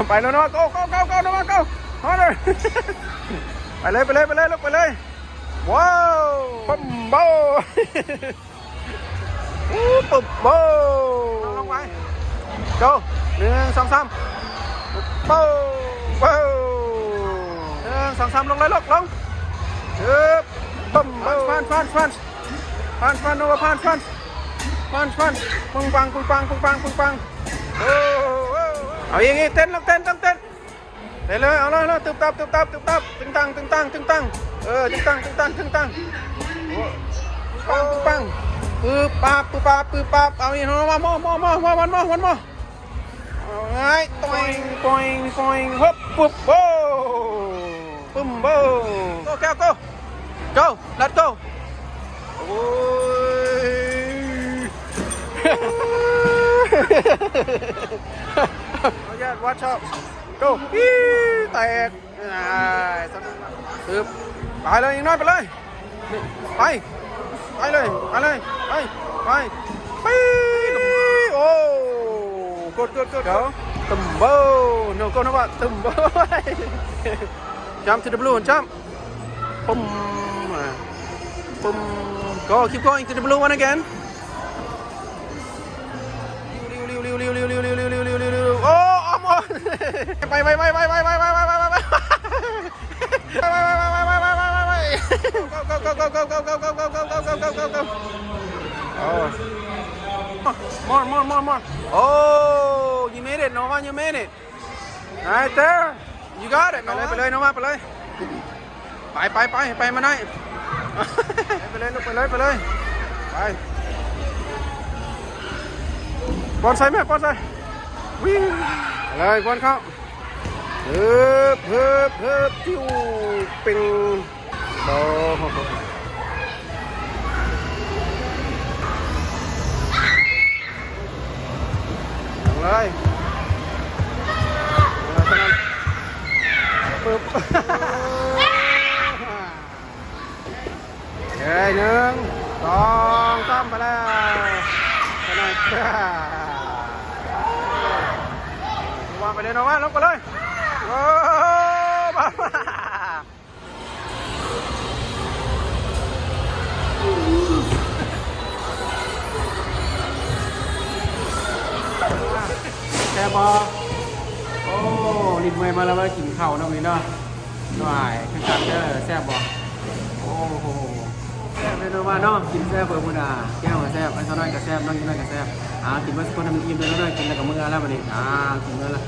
ໄປແລ້ວເນາະ ໂກ ໂກ ໂກ ໂກ ໂນວາ ໂກ ເອົາເລີຍ ໄປເລີຍ ໄປເລີຍ ໄປເລີຍ ລູກ ໄປເລີຍ ວ້າວ ປຶ້ມ ໂບ້ ອູ້ ປຶ້ມ ໂບ້ ລົງໄປ ໂກ ໜຶ່ງ ສອງ ສາມ ໂປ້ ໂປ້ ໜຶ່ງ ສອງ ສາມ ລົງເລີຍລູກ ລົງ ອຶບ ປຶ້ມ ໂອ້ ຟານ ຟານ ຟານ ຟານ ໂນວາ ຟານ ຟານ ຟານ ປຶ້ງປັງ ປຶ້ງປັງ ປຶ້ງປັງ ປຶ້ງປັງ ໂອ້ ໂອ້ ເອົາອີກ ເຕັ້ນ ເຕັ້ນ ເຕັ້ນ ເຕັ້ນ ເຕັ້ນເລີຍ ເອົາເລີຍ ເອົາເລີຍ ຕຶບຕັບ ຕຶບຕັບ ຕຶບຕັບ ຕຶງຕັງ ຕຶງຕັງ ຕຶງຕັງ ເອີ ຕຶງຕັງ ຕຶງຕັງ ຕຶງຕັງ ໂອ້ ປຶ້ງປັງ ປຶບປັບ ປຶບປັບ ປຶບປັບ ເອົາອີກ ມາ ມາ ມາ ມາ ມາ ເອົາງ່າຍ ຕອຍ ຕອຍ ຕອຍ ຮຶບ ປຶບ ໂອ້ ປຶ້ມ ໂບ້ ໂກ ແກ້ວ ໂກ Go Let's go ໂອ້ຍ Watch out Go ອີ ແຕກ ອາ ອຶບ ໄປເລີຍ ອີກໜ້ອຍ ໄປເລີຍ ໄປ ໄປເລີຍ ໄປເລີຍ ໄປ ໄປ ໄປ ໂອ້ Good Good Good Go Tumble No Go No Go Tumble Jump to the blue Jump ປຶ້ມ ປຶ້ມ Go Keep going to the blue one again ໂອ້ almost ໄປ ໄປ ໄປ ໄປ ໄປ ໄປ ໄປ ໄປ ໄປ ໄປ ໄປ ໄປ ໄປ ໄປ More More More More Oh You made it Nova You made it Right there You got it ໄປເລີຍ Nova ໄປເລີຍ Nova ໄປເລີຍ ໄປ ໄປ ໄປ ໄປມາໄດ້ ໄປເລີຍລູກ ໄປເລີຍ ໄປເລີຍ ໄປ ປ້ອນໃສ່ແມ່ ປ້ອນໃສ່ ວິວ ໄປເລີຍ ປ້ອນເຂົ້າ ຮຶບ ຮຶບ ຮຶບ ຕິວ ເປັງ ໂອ້ ເອົາເລີຍ ເອີ ເທົ່ານັ້ນ ປຶບ ເອີ ໜຶ່ງ ສອງ ສາມ ໄປແລ້ວ ເທົ່ານັ້ນ ວ່າໄປເລີຍ ນ້ອງວ່າ ລົງໄປເລີຍ ໂອ້ ມາ ມາ ແຊບບໍ່? ໂອ້ ລິ້ນເມື່ອຍມາແລ້ວ ມາກິນເຂົ້ານຳນີ້ເນາະ ຫວາຍ ຄືກັນເດີ ແຊບບໍ່? ໂອ້ໂຫ ແຊບເລີຍເນາະວ່າເນາະ ກິນແຊບເບີ ພຸ້ນນະ ແກ້ວກໍແຊບ ໄອ້ສາວນ້ອຍກໍແຊບ ນ້ອງຍິງນ້ອຍກໍແຊບ ອ່າ ກິນເບິດທຸກຄົນໃຫ້ມັນອີ່ມເດີ ນ້ອຍກິນແລ້ວກໍເມືອແລ້ວບັດນີ້ ອ່າ ກິນເບີແລ້ວ.